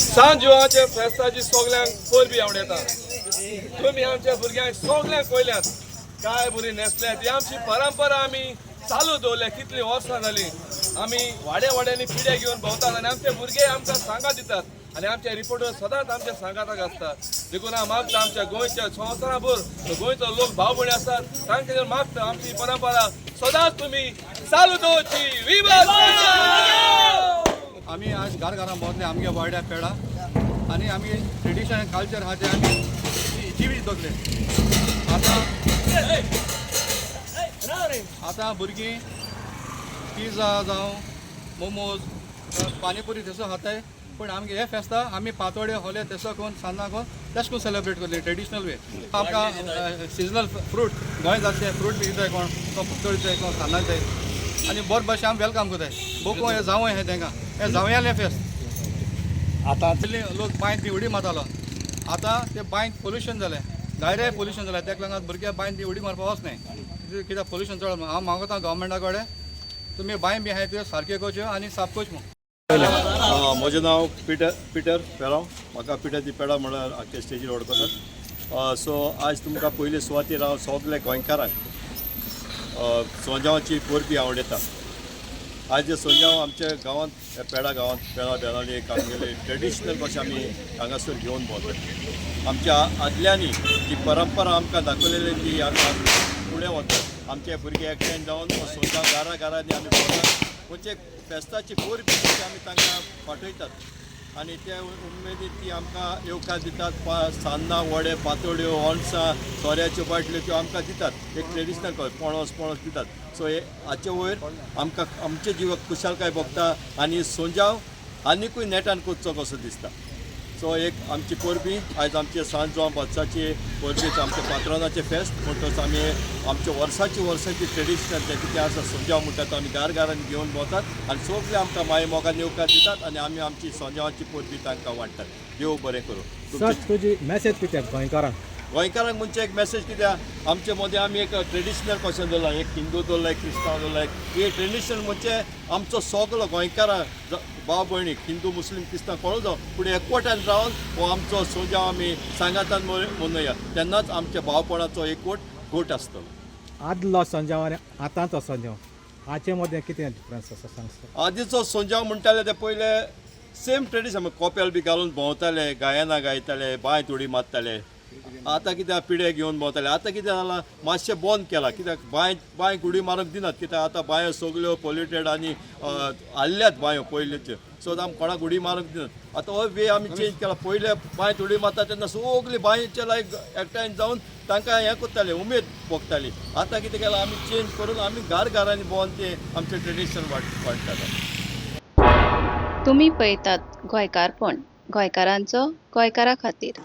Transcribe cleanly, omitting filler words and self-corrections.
सांत जुवांचे फेस्ताची सगल्यांक परबी आवडटा. तुमी आमच्या भुरग्यांक सगल्यांक पळयल्यात काय बरी न्हेसल्यात. ही आमची परंपरा आमी चालू दवरल्या. कितलीं वर्सां जालीं आमी वाड्या वाड्यांनी पिड्या घेवन भोंवतात आनी आमचे भुरगे आमकां सांगात दितात आनी आमचे रिपोर्टर सदांच आमच्या सांगाताक आसतात. देखून हांव मागता आमच्या गोंयच्या संवसाराभर गोंयचो लोक भाव भयणी आसात तांकां मागता आमची परंपरा सदांच तुमी चालू दवरची. विवा आमी आज घर घरां भोंवतले आमगे वाड्या पेडा आनी आमी ट्रेडिशन कल्चर आहा ते आमी जिवीत दवरले. आतां आतां भुरगीं पिझ्झा जावं मोमोज, पानीपुरी तसो खाताय, पूण आमगे हे फेस्ता आमी पातोळे होले तेसो करून सान्नां करून तेश करून सेलेब्रेट करतले ट्रेडिशनल वे. आमकां सिजनल फ्रूट गोंय जाता ते फ्रूट बी दिताय, कोण कोण पातोळी दिताय, कोण सान्नां दिताय आनी बरे भाशेन आमी welcome करताय. बोको हे जावं हें तेंकां हें जावयांलें फेस्त. आतां पयलीं लोक बांयत बी उडी मारतालो, आतां ते बांयत पोल्युशन जालें, डायरेक्ट पोल्युशन जालें. तेका लागून भुरग्यां बांयत बी उडी मारपा वचनाय कित्याक पोल्युशन चड. हांव मागता गव्हर्मेंटा कडेन तुमी बांय बी आहाय त्यो सारक्यो करच्यो आनी साफ करच्यो म्हूण. म्हजें नांव पिटर पिटर पेराव. म्हाका पिटर दी पेडा म्हळ्यार आख्खे स्टेजीर वळखतात. सो आज तुमकां पयले सुवातेर हांव सगळे गोंयकारांक सोंजावाची परबी आवडटा. आज सोंजाव आमच्या गांवांत, पेडा गांवांत, पेडा बेलांनी एक आमगेले ट्रेडिशनल कशें आमी हांगासर घेवन भोंवतात. आमच्या आदल्यांनी जी परंपरा आमकां दाखयलेली ती आमकां फुडें वतात. आमचे भुरगे एकठांय जावन हो सोंजाव घरा घरांनी आमी भोंवतात. म्हणजे फेस्ताची परबी कशी आमी तांकां पाठयतात आनी ते उमेदीन ती आमकां येवकार दितात. सान्नां, वडे, पातोळ्यो, अणसां, सोऱ्याच्यो बाटल्यो त्यो आमकां दितात. एक ट्रेडिशनल पणस पणस दितात. सो हे हाचे वयर आमकां आमचे जिवाक खुशालकाय भोगता आनी सोंजाव आनिकूय नेटान करचो कसो दिसता. सो एक आमची परबी आयज आमचे सांत जुवांव वर्साची परबी, आमच्या पात्रानाचें फेस्त म्हणटच आमी आमच्या वर्साची वर्साची ट्रेडिशनल जें कितें आसा सोंजाव म्हणटा तो आमी घार घरांनी घेवन भोंवतात आनी सगळे आमकां माये मोगान येवकार दितात आनी आमी आमची सोंजावाची परबी तांकां वांट्टात. देव बरें करूं. सर, तुजी मॅसेज कितें गोंयकारांक? गोंयकारांक म्हणजे एक मॅसेज कित्याक आमचे मदें आमी एक ट्रेडिशनल कशें दवरलां, एक हिंदू दवरला, एक क्रिस्तांव दवरला. एक ट्रेडिशनल म्हणजे आमचो सगलो गोंयकारां भाव भयणीक हिंदू, मुस्लीम, क्रिस्तांव कोणू जावं पूण एकवटान रावन हो आमचो सोंजाव आमी सांगातान मनोया, तेन्नाच आमच्या भावपणाचो एकवट घट आसतलो. आदलो संजाव आनी आतांचो संजाव हाचे मदें कितें डिफरन्स आसा सांग सर. आदीचो सोंजाव म्हणटाले ते पयले सेम ट्रेडिशन, कोपेल बी घालून भोंवताले, गायनां गायताले, बांयत उडी मारताले. आतां कित्याक पिडे घेवन भोंवताले. आतां कितें जालां, मातशें बंद केलां कित्याक बांयक उडी मारूंक दिनात कित्याक आतां बांयो सगल्यो पोल्युटेड आनी हाल्ल्यात बांयो पयलींच्यो. सो आमी कोणाक उडी मारूंक दिनात. आतां हो वे आमी चेंज केला. पयले बांयत उडी मारता तेन्ना सगली बांयचे लायक एकठांय जावन तांकां हें करताले, उमेद भोगताली. आतां कितें केलां आमी चेंज करून आमी घर घरांनी भोंवन ते आमचें ट्रेडिशन वाडटात. तुमी पळयतात गोंयकारपण, गोंयकारांचो गोंयकारा खातीर.